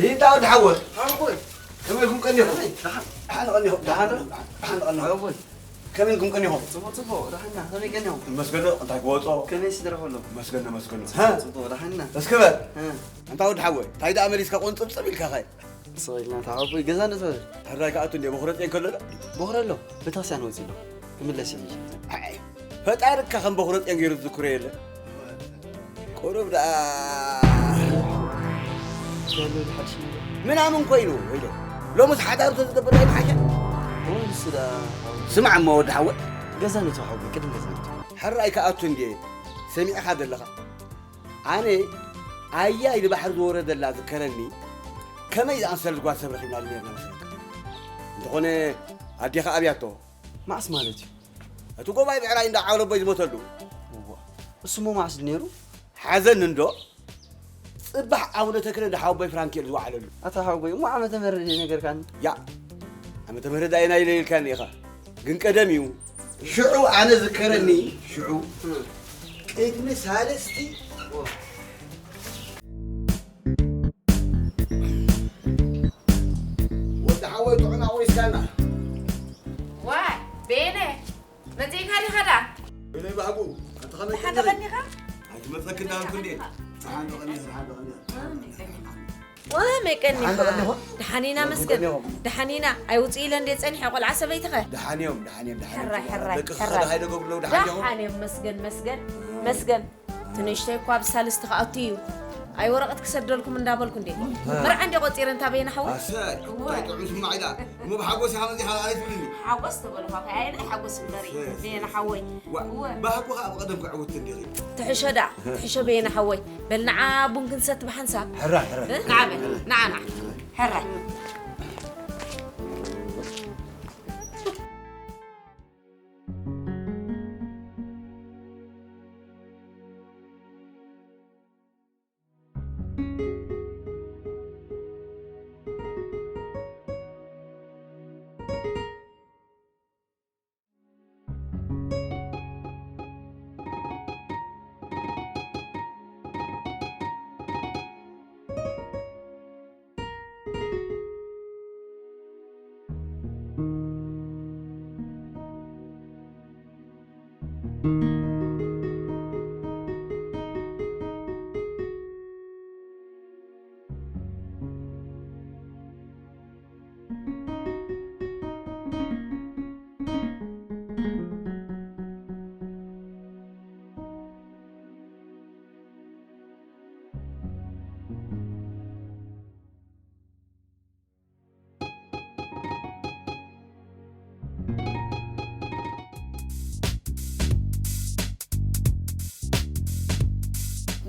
ይታ ወዲ ሓወ። ሓወይ። ከመይ ኢልኩም ቀኒኹም? ከመይ? ደሓን። ደሓን ቀኒኹም። ደሓን ዶ? ደሓን ቀኒኹም። ሓወይ። ከመይ ኢልኩም ቀኒኹም? ጽቡቕ፣ ጽቡቕ። ደሓና። ከመይ ቀኒኹም? መስገኖ፣ እንታይ ክወጾ? ከመይ ስድራ ኩሎም? መስገኖ፣ መስገኖ። ጽቡቕ፣ ጽቡቕ። ደሓና። እስኪ በል። እ። ኣንታ ወዲ ሓወይ፣ እንታይ ደኣ መሊስካ ቆንጽብጽብ ኢልካ ኸ? ስቕ ኢልና፣ እታ ሓወይ፣ ገዛ ንትበል። ሕራይ ክኣቱ እንዴ፣ በኹረ ጽዮን ከሎ ዶ? በኹረ ኣሎ። ቤተክርስትያን ወጺኡ ኣሎ። ክምለስ እዩ። ኣይ፣ ፈጣሪ እካ ከም በኹረ ጽዮን ገይሩ ዝዝክሮ የለ። ቁሩብ ደኣ ዘሎ ሓድሽ ነገር። ምናምን ኮይኑ፣ ወይዶ። ሎምስ ሓዳሩ ተዝገብር ኣይምሓሸ? እዎ፣ ንሱ ደኣ ሓወይ። ስማዕ እሞ ወዲ ሓወይ። ገዛ ንቶ ሓወይ፣ ቅድም ገዛ ንቶ። ሕራይ ክኣቱ እንዴ፣ ሰሚዕኻ ዘለኻ። ኣነ ኣያይ ንባሕሪ ዝወረደላ ዝከረኒ፣ ከመይ ዝኣመሰለት ጓል ሰብ ረኺብናሉ ነርና መሰለካ። እንተኾነ ኣዴኻ ኣብያቶ። መዓስ ማለት እዩ? እቲ ጎባይ ብዕራይ እንዳ ዓለቦይ ዝሞተሉ። እዋ፣ እሱሞ መዓስ ድዩ ነይሩ? ሓዘን እንዶ፣ ጽባሕ ኣቡነ ተክለ እንዳ ሓወቦይ ፍራንኬል ዝወዓለሉ። ኣታ ሓወቦይ፣ እሞ ዓመተ ምህረት ዘይነገርካኒ? ያ፣ ዓመተ ምህረት ዳይና ኢለ ኢልካኒ ኢኻ። ግን ቀደም እዩ። ሽዑ ኣነ ዝከረኒ፣ ሽዑ እም። ቅድሚ ሳልስቲ ወዲ ሓወይ ጥዑና ወይስካና? ዋይ፣ ቤነ፣ መጺእካ ዲኻ ደኣ? ቤነ ባህጉ፣ ኣንተ ከመይ ደሓን ቀኒኺ? ደቐኒኻ? ኣይትመጸኪ እንዳበልኩ እንዴ? ደሓን ደቐኒኺ፣ ደሓን ደቐኒኺ። ኣሜን፣ ቀኒኻ። ወመይ ቀኒኻ? ደሓን ደቐኒኹ? ደሓን ኢና መስገን። ደሓን ኢና። ኣይውፅእ ኢለ እንዴ ፀኒሐ ቆልዓ ሰበይትኸ? ደሓን እዮም፣ ደሓን እዮም፣ ደሓን እዮም። ሕራይ፣ ሕራይ፣ ደቅኺ ሕራይ። ከ ደሓን ዶ ገብርለው? ደሓን ዲኹም? ደሓን እዮም መስገን፣ መስገን፣ መስገን። እቲ ንእሽተይ እኳ ብሳልስቲ ክኣቱ እዩ። ኣይ ወረቐት ክሰደልኩም እንዳበልኩ እንዴ። መርዓ እንዴ ቆፂረ እንታ በየነ ሓወይ? ኣሰይ፣ እንታይ ጥዑም ስማዕ ኢላ። እሞ ብሓጎስ ኢኻ መፂኻ ኣይትብልኒ። ሓጎስ ተበልኳ፣ ከ ኣየናይ ሓጎስ እምበሪ፣ እሰይ፣ እሰይ። በየነ ሓወይ። ዋ፣ እወ። ባህጉ ኸኣ ብቐደም ከዕውት እንዲኺ። ትሕሾ ደኣ፣ ትሕሾ በየነ ሓወይ። በል ንዓ ቡን ክንሰቲ ብሓንሳብ። ሕራይ፣ ሕራይ። እ? ንዓ በል፣ ንዓ፣ ንዓ። ሕራይ።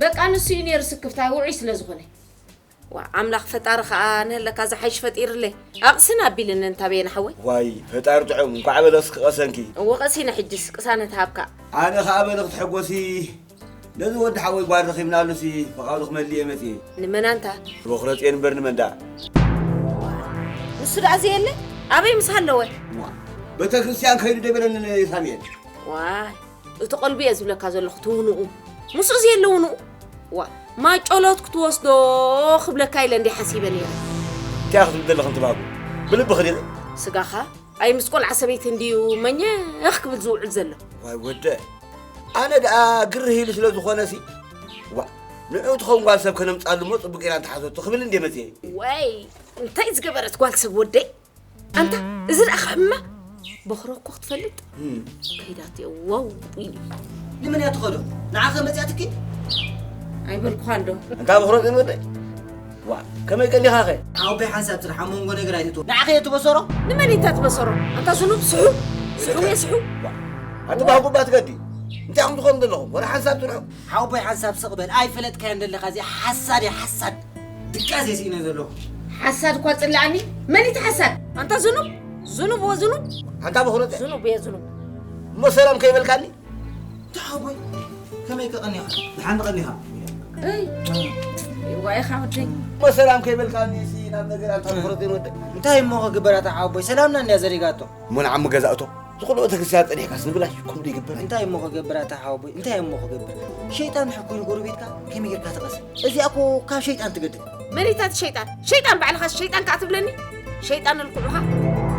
በቃ ንሱ እዩ ነይሩ ስክፍታይ ውዑይ ስለ ዝኾነ። ዋ፣ ኣምላኽ ፈጣሪ ኸኣ ንህለካ ዝሓይሽ ፈጢርለይ። ኣቕስን ኣቢልኒ እንታ በየነ ሓወይ። ዋይ፣ ፈጣሪ ጥዑም፣ እንኳዕ በለስኪ ቀሰንኪ። እወ፣ ቀሲነ ሕጅስ ቅሳነት ሃብካ። ኣነ ኸኣ በለ ክትሕጎሲ፣ ነዚ ወዲ ሓወይ ጓል ረኺብናሉሲ፣ ፍቓዱ ክመልእ እየ መጺኤ። ንመን ኣንታ? ንበኹረ ጽዮን እምበር ንመን ደኣ? ንሱ ደኣ ዘየለ? ኣበይ ምስ ሃለወ? ዋ፣ ቤተ ክርስቲያን ከይዱ ዶ ይበለኒ ሳሙኤል? ዋይ፣ እቲ ቆልቢ እየ ዝብለካ ዘለኹ፣ ትውንኡ። ምስኡ ዘየለ ውንኡ። ዋ፣ ማጮሎት ክትወስዶ ክብለካ ኢለ እንዲ ሓሲበ ነይረ። እንታይ ክትብል ዘለኺ ትባቡ? ብልብኺ ዲኺ? ስጋኻ ኣይ ምስ ቆልዓ ሰበይቲ እንድዩ መኘኽ ክብል ዝውዕል ዘሎ። ዋይ ወደ፣ ኣነ ደኣ ግርህ ኢሉ ስለ ዝኾነሲ፣ ዋ፣ ንዑ ትኸውን ጓል ሰብ ከነምጻሉ እሞ ጽቡቅ ኢና እንተሓዘቶ ክብል እንደ መጽየ። ወይ፣ እንታይ ዝገበረት ጓል ሰብ ወደይ? ኣንታ፣ እዚ ደኣ ክሕማ? በኽሮ እኮ ክትፈልጥ? እም። ከይዳትዮ ዋው ኢሉ። ንመን እያ ትኸዶ? ንዓኸ መጺኣትኪ? ኣይበልኩኻን ዶ? ኣንታ በኽሮ ግን ወደይ። ዋ፣ ከመይ ቀኒኻኸ? ሓወቦይ ሓንሳብ ጥራሕ ኣብ መንጎ ነገር ኣይትእትዎ። ንዓኸ እየ ትበሰሮ? ንመን እዩ እታ ትበሰሮ? ኣንታ ዝኑብ ስሑ። ስሑ እየ ስሑ። ዋ፣ ኣቲ ባህጉ ባት ገዲ። እንታይ ኢኹም ትኾኑ ዘለኹም? ወላ ሓንሳብ ጥራሕ። ሓወቦይ ሓንሳብ ስቕ በል። ኣይፈለጥካዮን ዘለኻ እዚ ሓሳድ እየ ሓሳድ። ድቃስ እየ ስኢነ ዘለኹ። ሓሳድ እኳ ጽላኣኒ። መን እዩ እቲ ሓሳድ? ኣንታ ዝኑብ? ዝኑብ ወ ዝኑብ? ኣንታ በኽሮ። ዝኑብ እየ ዝኑብ። እሞ ሰላም ከይበልካኒ? ተሓቦይ፣ ከመይ ከቐኒኻ? ደሓን ተቐኒኻ? እይ። ዋይኻ ወደይ። እሞ ሰላም ከይበልካኒ ሲ ናብ ነገር ኣንታ ትኹረት ወደይ። እንታይ እሞ ክግበር ኣታ ሓቦይ? ሰላምና እንድያ ዘሪጋቶ። እሞ ንዓሚ ገዛእቶ። ዝኹሉ ቤተክርስትያን ጸኒሕካስ ንብላሽ ከምኡ ይግበር። እንታይ እሞ ክገብር ኣታ ሓወቦይ? እንታይ እሞ ክገብር? ሸይጣን ሕኩይ ንጎረቤትካ ከመይ ጌርካ ትቐስን? እዚኣ እኮ ካብ ሸይጣን ትገድል። መን እዩ እታ ሸይጣን? ሸይጣን ባዕልኻ ሸይጣን ከኣ ትብለኒ? ሸይጣን እልኩዑኻ?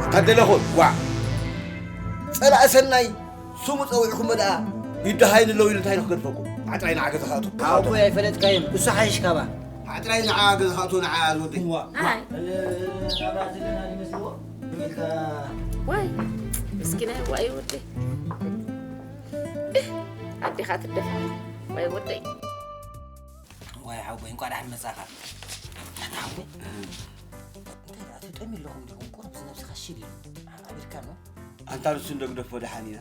ኣታ ደለኹ፣ ዋዕ። ጸላእ ሰናይ ስሙ ጸዊዕኩሞ ደኣ ይደሃይ ንለው ኢሉ እንታይ ንኽገድፈኩም? ዓጥራይ ንዓ ገዛ ክኣቱ። ሓወቦይ ኣይፈለጥካዮን። እሱ ሓይሽ ካባ። ዓጥራይ ንዓ ገዛ ክኣቱ ንዓ ዝወደይ። እዋ። ኣይ። መብራት ዘለና ይመስልዎ? ወይ፣ ምስኪናይ፣ ዋይ ወደይ። ኣዴኻ ትደፋ። ዋይ ወደይ። ዋይ ሓወቦይ፣ እንኳዕ ደሓን መጻኻ። ሓወቦይ። እንታይ ደኣ፣ ትጠምዩ ኣለኹም ዲኹም? ቁሩብ ዝነብስኻ ሽል ኢሉ። ኣቢልካ ነው? ኣንታ ንሱ እንዶ ግደፎ፣ ደሓን ኢና።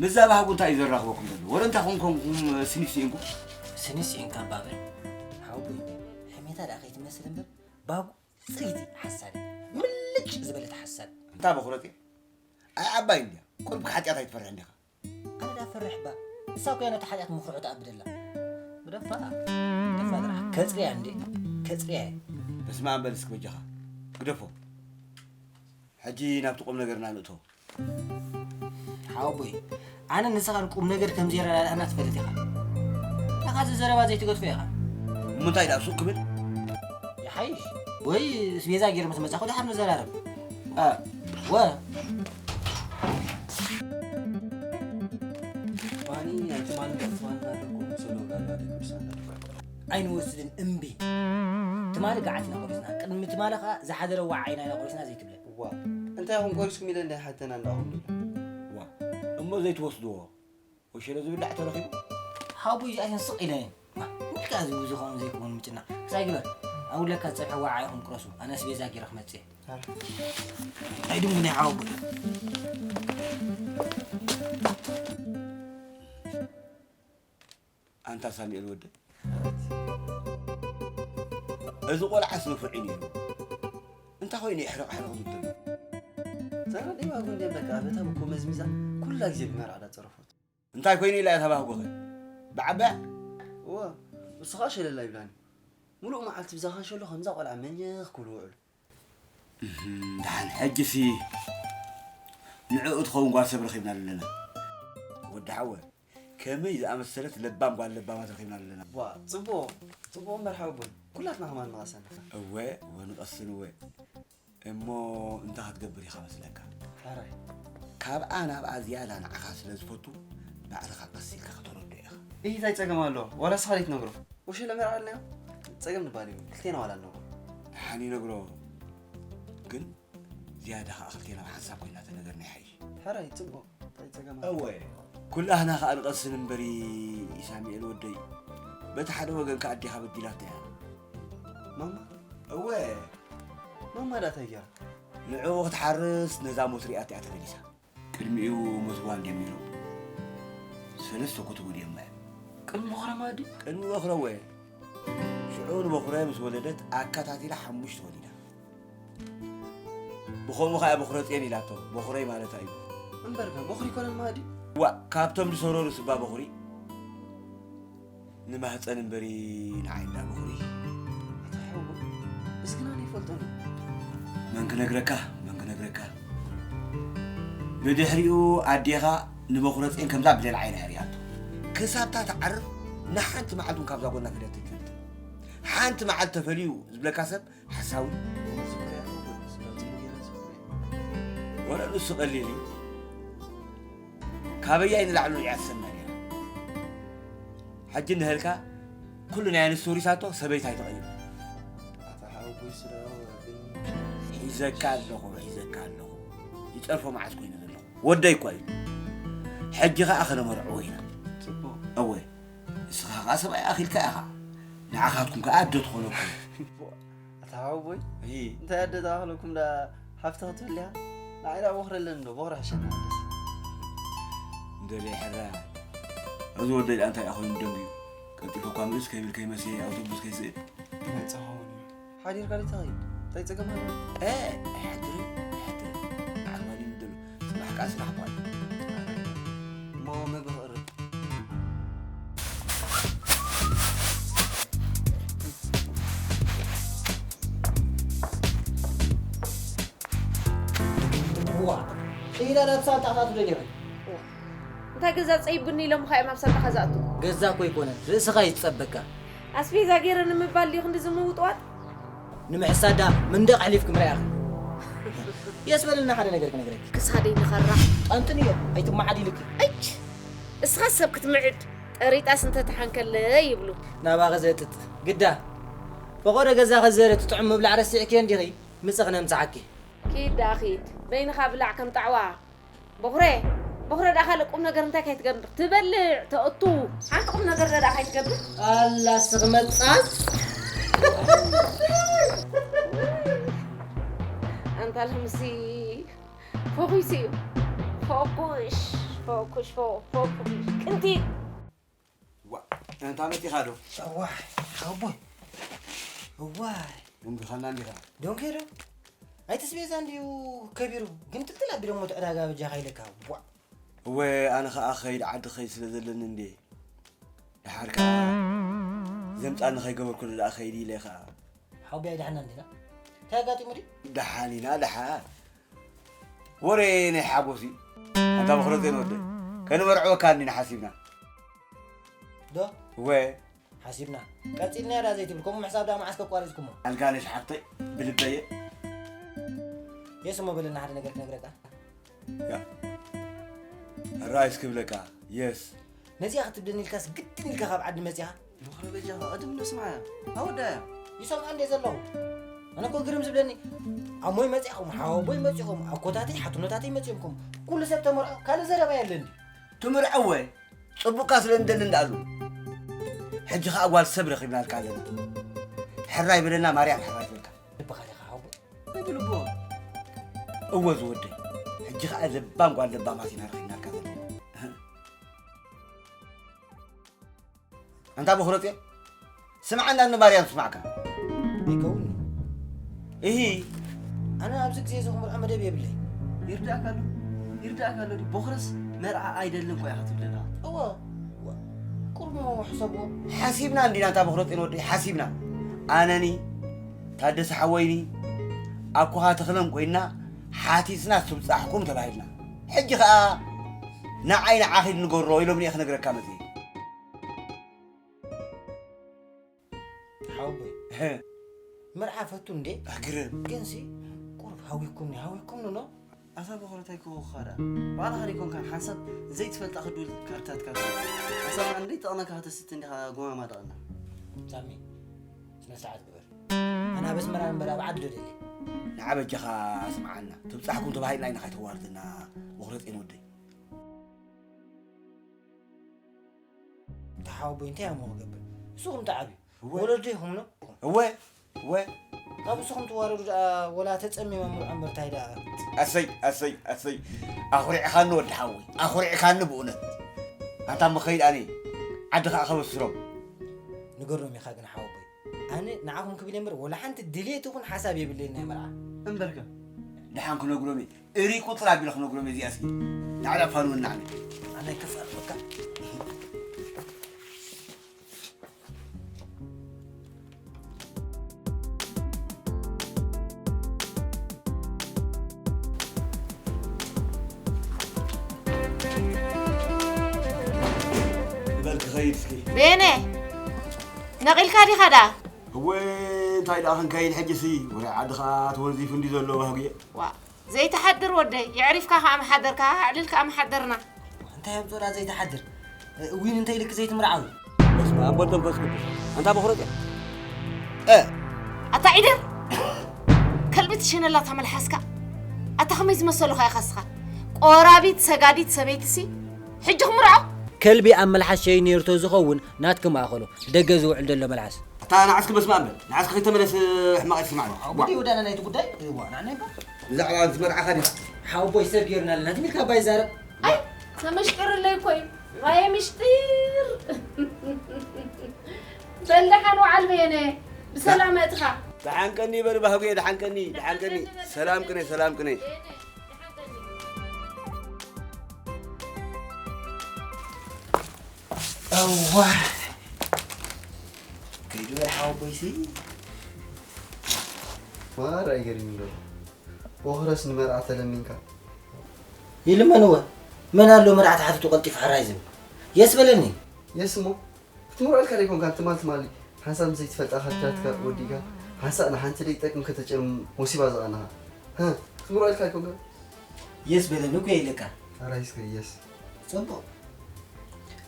ምስዛ ባህጉ እንታይ እዩ ዘራኽበኩም ዘሎ? ወረ እንታይ ኮንኮንኩም ስኒት ስኢንኩም? ስኒት ስኢንካ ባበል። ሓወቦይ፣ ሕሜታ ደኣ ከይትመስል እምበር፣ ባህጉ ጽይቲ ሓሳድ። ምልጭ ዝበለት ሓሳድ። እንታ በኹረት እየ? ኣይ ዓባይ እንድያ። ቁሩብ ሓጢኣት ኣይትፈርሕ እንዲኻ? ኣነ ዳ ፈርሕ ባ። እሳ እኮ እያ ነቲ ሓጢኣት ምፍርሑ ትኣብደላ። ግደፋ። ግደፋ ጥራሕ። ከጽርያ እንዴ? ከጽርያ እየ። በስመ ኣብ በል እስኪ በጃኻ። ግደፎ። ሕጂ ናብቲ ቁም ነገርና ንእቶ። ሓወቦይ፣ ኣነ ንስኻን ቁም ነገር ከም ዘይረዳድኣና ትፈልጥ ኢኻ። ናኻ እዚ ዘረባ ዘይትገድፎ ኢኻ። እሞ እንታይ ደኣ ሱቕ ክብል? ይሓይሽ። ወይ ስቤዛ ገይረ ምስ መጻኹ ደሓር ንዘራረብ። እ፣ ወ። ትማሊ፣ ትማሊ፣ ትማሊ እናደረኩ ስለ ወዳዳ ደቂ ምሳና ድኳ። ኣይንወስድን እምቢ። ትማሊ ገዓት ኢና ቆሪስና። ቅድሚ ትማሊ ኸኣ ዝሓደረ ዋዓ ኢና ቆሪስና ዘይትብለ። ዋ፣ እንታይ ኢኹም ቆሪስኩም ኢለ እንዳይ ሓተና እንዳኹም ኢለ። ዋ፣ እሞ ዘይትወስድዎ? ወሸለ ዝብላዕ ተረኺቡ? ሓወቦይ እዚኣተን ስቕ ኢለን እየን። ዋ፣ እንታይ ከኣ ዝብሉ ዝኾኑ ዘይኮኑ ምጭና። ክሳይ ግበር። ኣውለካ ዝጸብሐ ዋዓ ኢኹም ቅረሱ። ኣነ ኣስቤዛ ገይረ ክመጽእ እየ። ኣረ። ኣይድንጉን ሓወቦይ። ኣንታ ሳሙኤል ወደይ። እዚ ቆልዓስ ንፉዕ እዩ ነይሩ። እንታይ ኮይኑ ይሕረቕ ሕረቕ ዝብል ዘሎ? ዘረዲባ ጉንዴ በቃ በታ ብኮ መዝሚዛ ኩላ ግዜ ብመርዓ ዳጸረፎት። እንታይ ኮይኑ ኢላ እያ ተባህጎኸ? ብዓባያ? እወ፣ እሱ ኸኣ ሸለላ ይብላኒ። ሙሉእ መዓልቲ ብዛ ኻንሸሎ ከምዛ ቆልዓ መኘኽ ክብሉ ውዕሉ። እህም፣ ደሓን ሕጂሲ ንዕኡ ትኸውን ጓል ሰብ ረኺብና ኣለና። ወዲ ሓወ፣ ከመይ ዝኣመሰለት ለባም ጓል ለባማት ረኺብና ኣለና። ዋ፣ ጽቡቕ፣ ጽቡቕ እምበር ሓወቦይ፣ ኩላትና ከማን ንቐሰና። እወ፣ እወ፣ ንቐስን እወ። እሞ እንታይ ክትገብር ኢኻ መስለካ? ሕራይ። ካብኣ ናብኣ ዝያዳ ንዓኻ ስለ ዝፈቱ፣ ባዕልኻ ቀስ ኢልካ ከተረድኦ ኢኻ። እሂ፣ እንታይ ጸገም ኣለዎ? ዋላ ንስኻ ዘይትነግሮ። ወሸለ መርዓ ኣለና? ጸገም ንባል እዩ። ክልቴና ዋላ ንነግሮ። ደሓን ይነግሮ። ግን ዝያዳ ኸኣ ክልቴና ብሓንሳብ ኮይና ተነገርና ይሓይሽ። ሕራይ፣ ጽቡቕ። እንታይ ጸገም ኣሎ? እወ፣ ኩላህና ኸኣ ንቐስን እምበሪ ሳሙኤል ወደይ። በቲ ሓደ ወገን ከኣ ኣዴኻ በዲላታ እያ። ማማ? እወ። ማማ ደኣ እንታይ ገይራ? ንዕኡ ክትሓርስ ነዛ ሞት ሪኣታ እያ ተመሊሳ። ቅድሚኡ ሞት ጓል ጀሚሩ ሰለስተ ኮተቡ ድዮም ማይ። ቅድሚ በኹረ ማዲ? ቅድሚ በኹረ እወ። ሽዑ ንበኹረ ምስ ወለደት ኣካታቲላ ሓሙሽተ ወሊዳ። ብኸምኡ ኸኣ በኹረ ጽዮን ኢላቶ። በኹረይ ማለታ እዩ። እምበርከ በኹሪ ይኮነን ማዲ? ዋእ፣ ካብቶም ዝሰረሩ ስባ በኹሪ። ንማህፀን እምበሪ ንዓይ እንዳ በኹሪ። ኣታ ሓወቦ፣ እዚ ግና ኣይፈልጦን እየ። መን ክነግረካ፣ መን ክነግረካ። ብድሕሪኡ ኣዴኻ ንበኹረ ጽዮን ከምዛ ብሌን ዓይና እያ ሪኣቶ። ክሳብታ ትዓርፍ ንሓንቲ መዓልቲ እውን ካብዛ ጎና ፈሊያቶ ኣይትፈልጥን። ሓንቲ መዓልቲ ተፈልዩ ዝብለካ ሰብ ሓሳዊ። ወረ ንሱ ቀሊል እዩ። ካበያይ ንላዕሊ ሪኣ ትሰምዕ ነይራ። ሕጂ እንሀልካ ኩሉ ናይ ኣንስቲ ወሪሳቶ ሰበይታ ኣይተቐይሩ። ኣታ ሓወቦይ ስለ ግን ሒዘካ ኣለኹ፣ ሒዘካ ኣለኹ። ይጸርፎ መዓስ ኮይኑ ዘለኹ። ወደይ እኳ እዩ። ሕጂ ኸኣ ከነመርዕዎ ኢና። ጽቡቕ። እወ። ንስኻ ኸኣ ሰብኣይ ኣኺልካ ኢኻ። ንዓኻትኩም ከኣ ኣደ ትኾነኩም። ኣታ ሓወቦይ፣ እይ። እንታይ ኣደ ተኣኽለኩም ደኣ ሓፍቲ ክትብል ኢኻ? ንዓይ ደኣ በኹሪ ኣለኒ ዶ? በኹሪ ሕሸና ደስ። እንደለ ሕራ። እዚ ወደይ ደኣ እንታይ ደኣ ኮይኑ ደንጉዩ? ቀልጢፈ እኳ ምልስ ከይብል ከይመሰየ ኣውቶቡስ ከይስእል። መጻ ኸውን እዩ። ሓዲርካ ዶ ትኸይድ? እንታይ ጸገም ኣለዎ? እ፣ ኣይሓድርን፣ ኣይሓድርን። ንዓይ ማን እዩ ደሎ? ጽባሕ ከኣ ጽባሕ እኳ ኣሎ። እሞ መግቢ ክቕርብ። ዋ፣ ኢላ ናብ ሳንጣ ክትኣቱ ደሊኺ? እንታይ ገዛ ጸይብኒ ኢሎምኻ እዮም ኣብ ሳንጣኻ ዝኣቱ? ገዛ እኮ ኣይኮነን፣ ርእስኻ እዩ ዝጸበካ። ኣስቤዛ ገይረ ንምባል ድዩ ክንዲ ዝምውጥዋጥ? ንምሕሳዳ መንደቕ ኣሕሊፍኪ ምርኣኺ። የስ በልና ሓደ ነገር ክነግረኪ። ክሳደይ ንኸራ። ጠንጥንዮ፣ ኣይትመዓድ ኢልኪ። እች! እስኻ ሰብ ክትምዕድ፣ ጠሪጣስ እንተ ተሓንከለ ይብሉ። ናባኺ ዘጥጥ፣ ግዳ። ፈቖዶ ገዛ ከዘረ ትጥዕም ምብላዕ ረሲዕኪ እንዲኺ፣ ምጽ ክነምጽዓኪ። ኪድ ደኣ ኪድ፣ በይንኻ ብላዕ ከም ጣዕዋ። በኹረ፣ በኹረ ደኣ ካልእ ቁም ነገር እንታይ ከይትገብር? ትበልዕ፣ ተእቱ፣ ሓንቲ ቁም ነገር ደኣ ከይትገብር? ኣላ ስኽ መጻጽ። ኣንታ ልምሲ፣ ፎኩስ እዩ። ፎኩሽ፣ ፎኩሽ፣ ፎ-፣ ፎኩሽ። ቅንቲ። ዋ፣ ኣንታ መጺኻ ዶ? እዋይ፣ ሓወቦይ። እዋይ። ደንጊኻና እንዲኻ። ደንጊረ? ኣይተስቤዛ እንድዩ ከቢሩ፣ ግን ጥልጥል ኣቢሎሞ እቲ ዕዳጋ በጃኻ ኢለካ። ዋ። እወ፣ ኣነ ኸኣ ኸይድ ዓዲ ኸይድ ስለ ዘለኒ እንዴ። ደሓር ከኣ ዘምጻኒ ኸይገበርኩሉ ደኣ ኸይድ ኢለ ኸኣ። ሓወቦይ ኣይደሓና እንዲና? እንታይ ኣጋጢሙ ድዩ? ደሓን ኢና፣ ደሓን። ወረ ናይ ሓጎስ እዩ። ኣንታ መኽረጼን ወደይ፣ ከንመርዕወካ እንዲና ሓሲብና። ዶ? እወ። ሓሲብና። ቀጺልና ዳ ዘይትብል፣ ከምኡ ምሕሳብ ዳ መዓስ ከቋሪጽኩሞ? ኣልጋነሽ ሓፍተይ፣ ብልበየ። የስ እሞ በለና ሓደ ነገር ክነግረካ። ያ። ራይስ ክብለካ፣ የስ። ነዚኣ ክትብለኒ ኢልካስ ግድን ኢልካ ካብ ዓዲ መጺኻ? ምኽሪ በጃኻ፣ ቅድም ዶ ስምዓያ? ኣወዳያ። ይሰምዓ እንዴ ዘለኹ? ኣነ እኮ ግርም ዝብለኒ፣ ኣሞይ መጺኹም፣ ሓወቦይ መጺኹም፣ ኣኮታተይ፣ ሓትኖታተይ መጺኦምኩም፣ ኩሉ ሰብ ተመርዖ፣ ካልእ ዘረባ የለን ድዩ? ትምርዐወ፣ ጽቡቕካ ስለ እንደሊ እንዳኣሉ። ሕጂ ኸኣ ጓል ሰብ ረኺብናልካ ኣለና። ሕራይ በለና፣ ማርያም ሕራይ ትበልካ። ልብኻ ዲኻ ሓወቦይ? እንታይ ትልቦ? እወ ዝወደይ፣ ሕጂ ኸኣ ለባም ጓል ለባማት ኢና ረኺብናልካ ዘለና። ኣንታ በኹረጽዮን፣ ስምዓና ንማርያም ስማዕካ። ኣይከውን'ዩ። እሂ። ኣነ ኣብዚ ግዜ እዚ ክምርዖ መደብ የብለይ። ይርዳእካ ኣሎ፣ ይርዳእካ ኣሎ ድዩ? በኹረስ መርዓ ኣይደልን እኮ ኢኻ ትብለና። እወ፣ እወ። ቁሩብ እሞ ሕሰብዎ። ሓሲብና እንዲና፣ ኣንታ በኹረጽዮን ወደይ፣ ሓሲብና። ኣነኒ፣ ታደሰ ሓወይኒ፣ ኣኮኻ ተኽለን ኮይንና፣ ሓቲትና ትብጻሕኩም ተባሂልና። ሕጂ ኸኣ፣ ንዓይ ንዓኺ ንገሮ ኢሎምኒ እየ ክነግረካ መጺኤ። ሓወቦይ፣ ሀ። መርዓ ፈቱ እንዴ? ኣግርም። ግንሲ፣ ቁሩብ ሃዊኩምኒ፣ ሃዊኩምኒ ኖ? ኣታ በኹረ እንታይ ክህወኻ ደኣ? ባዕልኻ ደይኮንካን ሓንሳብ ዘይትፈልጣ ክድውል ካርታትካ ትብል። ሓንሳብ ንዓንደይ ጠቕነካ ከተስቲ እንዲኻ ጎማማ ደቕና። ሳሚ፣ ስነ ስርዓት ግበር። ኣነ ኣብ ኣስመራ እምበር ኣብ ዓዲ ዶ ደልየ? ንዓ በጃኻ ስምዓና። ትብጻሕኩም ተባሂልና ኢና ከይተዋርደና በኹረጼን ወደይ። ተሓወቦይ እንታይ እሞ ክገብር? ንስኹም ተዓብዩ። እወ። ወለዶ ኢኹም ኖ? እወ፣ እወ። ካብ ንስኹም ትዋረዱ ደኣ ወላ ተጸሚሞም ምርዖ እምበር እንታይ ደኣ? ኣሰይ፣ ኣሰይ፣ ኣሰይ። ኣኹሪዕኻኒ ወዲ ሓወይ፣ ኣኹሪዕካኒ ብእውነት። ኣንታ እሞ ኸይድ ኣነ ዓዲ ኸኣ ከበስሮም። ንገሮም ኢኻ ግን ሓወቦይ። ኣነ ንዓኹም ክብል እየ እምበር ወላ ሓንቲ ድሌት ይኹን ሓሳብ የብለይን ናይ መርዓ። እምበርከ? ደሓን ክነግሮም እየ። እሪ ቁጽር ኣቢለ ክነግሮም እየ እዚኣ እስኪ። ንዓዳ ፋኑ እናዕነ። ኣነ ኣይከፍኣልካ። በል ክኸይድ እስኪ። ቤነ፣ ነቒልካ ዲኻ ደኣ? እወ፣ እንታይ ደኣ ክንከይድ ሕጂሲ? ወረ ዓዲ ኸኣ ተወንዚፉ እንዲ ዘሎ ባህጉየ። ዋ፣ ዘይትሓድር ወደይ፣ የዕሪፍካ ከኣ ምሓደርካ፣ ኣዕሊልካ ከኣ ምሓደርና። እንታይ ኣምጾ ደኣ ዘይትሓድር? እ፣ ዊን እንታይ ኢልክ ዘይትምርዓዊ? በስመ ኣብ ወወልድ ወመንፈስ ቅዱስ። ኣንታ በኹረጽ እያ። እ። ኣታ ዒደር! ከልቢ ትሽነላ ተመልሓስካ። ኣታ ከመይ ዝመሰሉኻ ኢኻ እስኻ? ቆራቢት ሰጋዲት ሰበይትሲ፣ ሕጂ ክምርዖ? ከልቢ ኣብ መልሓስ ሸይኑ ነይሩ ተዝኸውን ናትኪ ምኣኸሎ፣ ደገ ዝውዕል ዘሎ መልሓስ። ኣታ ንዓስኪ በስመ ኣብ በል። ንዓስኪ ከይተመለስ ሕማቕ ኣይትስማዕኒ። ኣቦ፣ ዋ። ወዳና ናይቲ ጉዳይ፣ ዋ፣ ንዓና ይባ። ብዛዕባ ዝመርዓኻ ዲኻ? ሓወቦይ ሰብ ጌርና ኣለና። ትም ኢልካ እባ ይዛረብ። ኣይ፣ ተመሽጢርለይ እኮ እዩ። ኣየ ምሽጢር። በል ደሓን ወዓል በየነ። ብሰላም መእትኻ። ደሓን ቀኒ በል ባህጉየ፣ ደሓን ቀኒ፣ ደሓን ቀኒ። ሰላም ቅነ፣ ሰላም ቅነ። እዋ። ከይዱ በል ሓወቦይሲ። ማራ ይገርም ዶ? ቦኽረስ ንመርዓ ተለሚንካ። ይልመንወ። መን ኣሎ መርዓት ሓትቱ ቀልጢፉ ሕራይ ዝብል? የስ በለኒ። የስ እሞ ክትምርዖ ኢልካ ደይኮንካ ትማል ትማሊ ሓንሳብ ዘይትፈልጣ ካርታትካ ወዲእካ ሓንሳእ ንሓንቲ ደይጠቅም ከተጨም ወሲባ ዝቐናኻ። ህ፣ ክትምርዖ ኢልካ ደይኮንካ? የስ በለኒ እኮ ኢለካ። ሕራይ እስከ የስ። ጽቡቕ።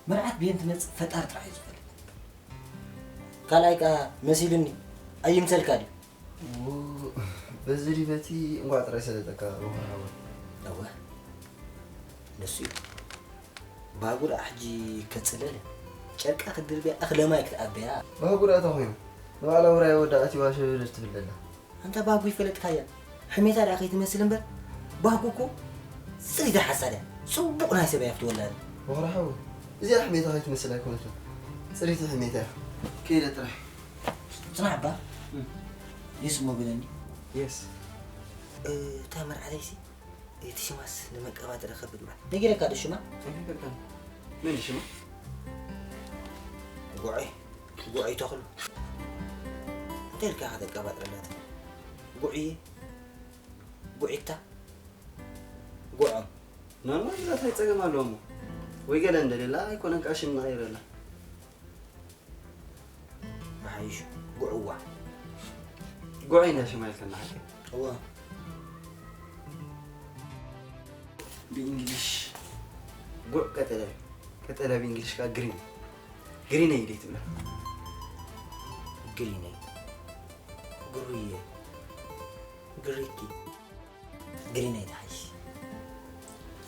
መርዓት ብየን ትመጽእ ፈጣሪ ጥራሕ እዩ ዝፈልጥ። ካልኣይ ከኣ መሲሉኒ ኣይምሰልካ ድዩ? ው፣ በዚ ድዩ በቲ እንቋዕ ጥራይ ሰለጠካ ወኸር ሓወይ። እወ፣ ንሱ እዩ። ባጉ ደኣ ሕጂ ከጽለለ፣ ጨርቃ ክትድርብያ፣ እኽለ ማይ ክትኣበያ። ባጉ ደኣ እታ ኮይና፣ ንባዕላ ውራይ ወዳ ኣትዩዋ ሸብለል ትብል ዘላ። ኣንታ ባጉ ይፈለጥካያ። ሕሜታ ደኣ ከይትመስል እምበር፣ ባጉ እኮ ጽሪታ ሓሳድ እያ። ጽቡቕ ናይ ሰብ እያ ኣብቲ ወላዲ። ወኸር ሓወይ፣ እዚኣ ሕሜታ ከይትመስል ኣይኮነትን። ጽሪቲ ሕሜታ እያ። ከይደ ጥራይ። ጽናሕ እባ። የስ እሞ በለኒ። የስ። እ፣ እታ መርዓተይሲ፣ እቲ ሽማስ ንመቀባጥሪ ከብድ ማለት። ነጊረካ ዶ ሽማ? ኣይነገርካን። መን ሽማ? ጉዐይ፣ ጉዐይ ተኽሉ። እንታይ ኢልካ ከተቀባጥረላ ትኽእል? ጉዕየ፣ ጉዒታ፣ ጉዖም። ናማ እዛ እንታይ ጸገም ኣለዎ እሞ? ወይ ገለ እንደሌላ ኣይኮነን ከኣ ሽም ንቐይረላ። ብሓይሹ ጉዕዋ። ጉዕ ኢና ሽማ ኢልከና ሓቂ። እዋ። ብእንግሊሽ ጉዕ ቀጠለ፣ ቀጠለ ብእንግሊሽ ከኣ ግሪን። ግሪነይ ደይ ትብላ? ግሪነይ። ግሩየ። ግሪቲ። ግሪነይ ትሓይሽ።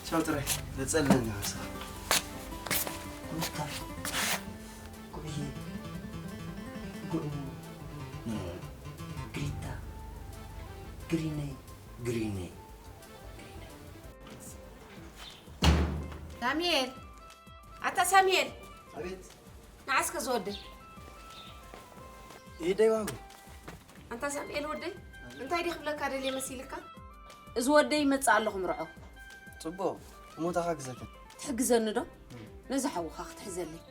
ቻው ጥራይ፣ ነጸለኒ ንስኻ። ሩታ። ጉዕዬ። ጉዕ። ግሪታ። ግሪነይ። ግሪነይ። ግሪነይ። ሳሙኤል። ኣታ ሳሙኤል። ኣቤት። ንዓ እስከ ዝወደይ። ኢደይ ዋንጉ። ኣንታ ሳሙኤል ወደይ፣ እንታይ ድየ ክብለካ ደልየ መሲልካ? እዚ ወደይ ይመጽእ ኣሎ ክምርዖ። ጽቡቕ፣ እሞ እንታይ ክሕግዘክን? ትሕግዘኒ ዶ? ነዚ ሓውኻ ክትሕዘለይ።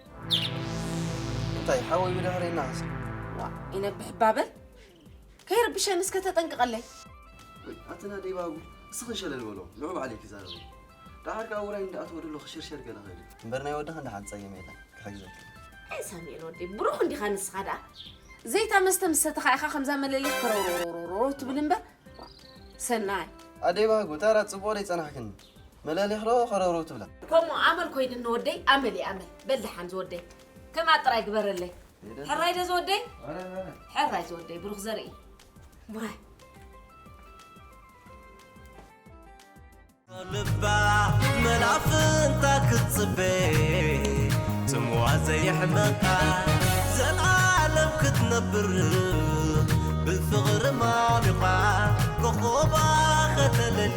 እንታይ፣ ሓወይ ብድሕረይ እናኸሰ? ዋ፣ ይነብሕ እባ በል። ከይርብሸኒ እስከ ተጠንቅቐለይ። ወይ፣ ኣቲ ናደይ ባጉ፣ እስኽን ሸለል በሎ፣ ንዑ ባዕለይ ክዛረብ። ደሓር ከኣ ውራይ እንዳኣተወ ደሎ ክሽርሸር ገለ ኽእል እዩ። እምበር ናይ ወድኻ እንዳ ሓንቲ ጸገም የለን፣ ክሕግዘኪ። ኣይ ሳሙኤል ወደይ፣ ብሩኽ እንዲኻ ንስኻ ደኣ። ዘይታ መስተ ምስ ሰተኻ ኢኻ ከምዛ መለሊኽ ከረውረውረውረው ትብል እምበር። ሰናይ። ኣደይ ባህጉ፣ ታራ ጽቡቕ ደይ ጸናሕክኒ። መለሊኽ ዶ ከረውረው ትብላ? ከምኡ ኣመል ኮይንኒ ወደይ፣ ኣመል እዩ ኣመል። በል ደሓን ዝወደይ። ከምኣ ጥራይ ግበረለይ። የደ። ሕራይ ዶ ዝወደይ? ኣረ፣ ኣረ። ሕራይ ዝወደይ፣ ብሩኽ ዘርኢ። ዋይ። ልባ መላፍንታ ክትጽበ ጽምዋ ዘየሕመቃ ዘልዓለም ክትነብር ብፍቕሪ ማሚቋ ኮኾባ ከተለሊ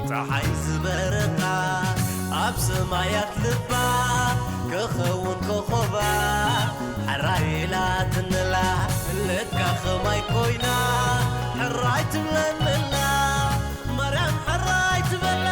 ጸሓይ ዝበረቃ ኣብ ሰማያት ልባ ክኸውን ኮኾባ ሕራይ ኢላትንላ ለካ ኸማይ ኮይና ሕራይ ትብለንላ ማርያም ሕራይ ትበላ።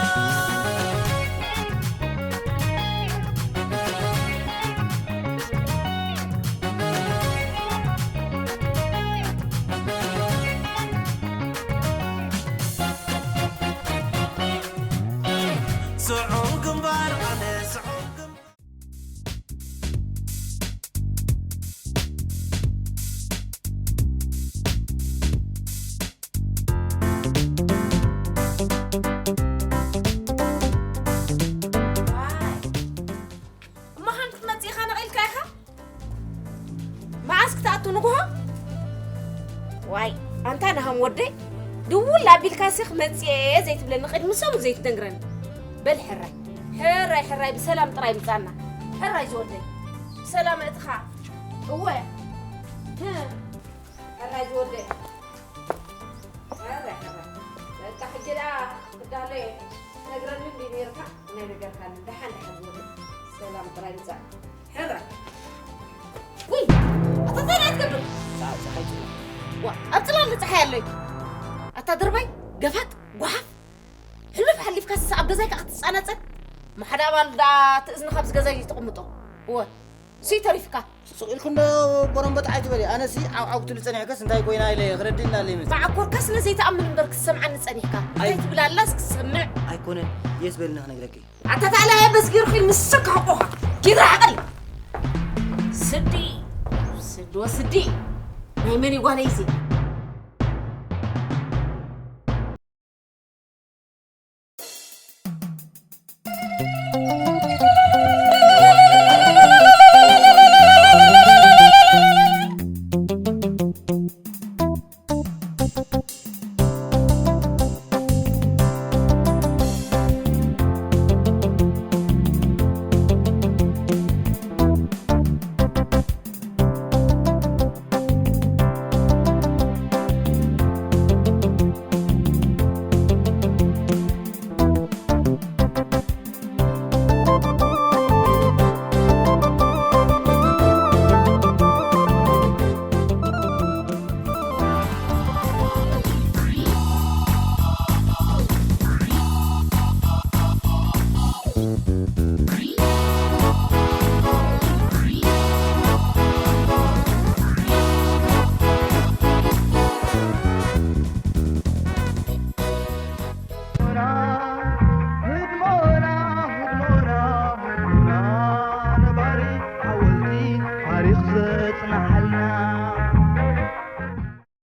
ስዑም ግንባር ኣነ ስዑም ግንባር እሞ ሓንቲ ክትመጽእ ኢኻ ነቒልካ ኢኻ? መዓስ ክትኣቱ ንግሆ? ዋይ፣ ኣንታ ናሃም ወደይ፣ ድውል ኣቢልካሲ ክመጽእ እየ ዘይትብለኒ፣ ቅድሚ ሰሙን ዘይትነግረኒ። በል ሕራይ፣ ሕራይ፣ ሕራይ፣ ብሰላም ጥራይ ምጻና። ሕራይ ዝወደይ፣ ብሰላም እትኻ። እወ። ህ። ሕራይ ዝወደይ። ሕራይ፣ ሕራይ። በቃ ሕጂ ደኣ ክዳሎ እየ። ትነግረኒ እንዲ ነይርካ፣ ናይ ነገርካኒ። ደሓን፣ ደሓን ዝወደይ። ሰላም ጥራይ ምጻእ። ሕራይ። ውይ፣ ኣታ እንታይ ደኣ ትገብር? ጸሓይ፣ ጸሓይ ጽላል። ዋ፣ ኣብ ጽላል ጸሓይ ኣሎ እዩ። ኣታ ድርባይ፣ ገፋጥ፣ ጓሓፍ። ሕሉፍ ሓሊፍካስ ኣብ ገዛይ ከኣ ክትጻናጸን? ማሓዳ ኣባል ደኣ ትእዝኒ ካብዚ ገዛይ ተቕምጦ። እወ። ስይ ተሪፍካ። ስቕ ኢልኩ እንዶ ቦረምበጥ ኣይትበሊ። ኣነሲ ዓው ዓው ክትብሊ ጸኒሕከስ እንታይ ኮይና ኢለ ክረድእ እንዳለ ይመስል። መዓኮርካ ስለ ዘይትኣምን እምበር ክትሰምዓኒ ጸኒሕካ። እንታይ ትብል ኣላስ ክትሰምዕ። ኣይኮነን። የስ በልና ክነግረኪ። ኣታ ታላ በዝጊርኩ ንስካ ሕቆኻ። ኪድ ራሕቕል። ስዲ ስዲ ወስዲ ናይ መን ይጓነይ እዚ።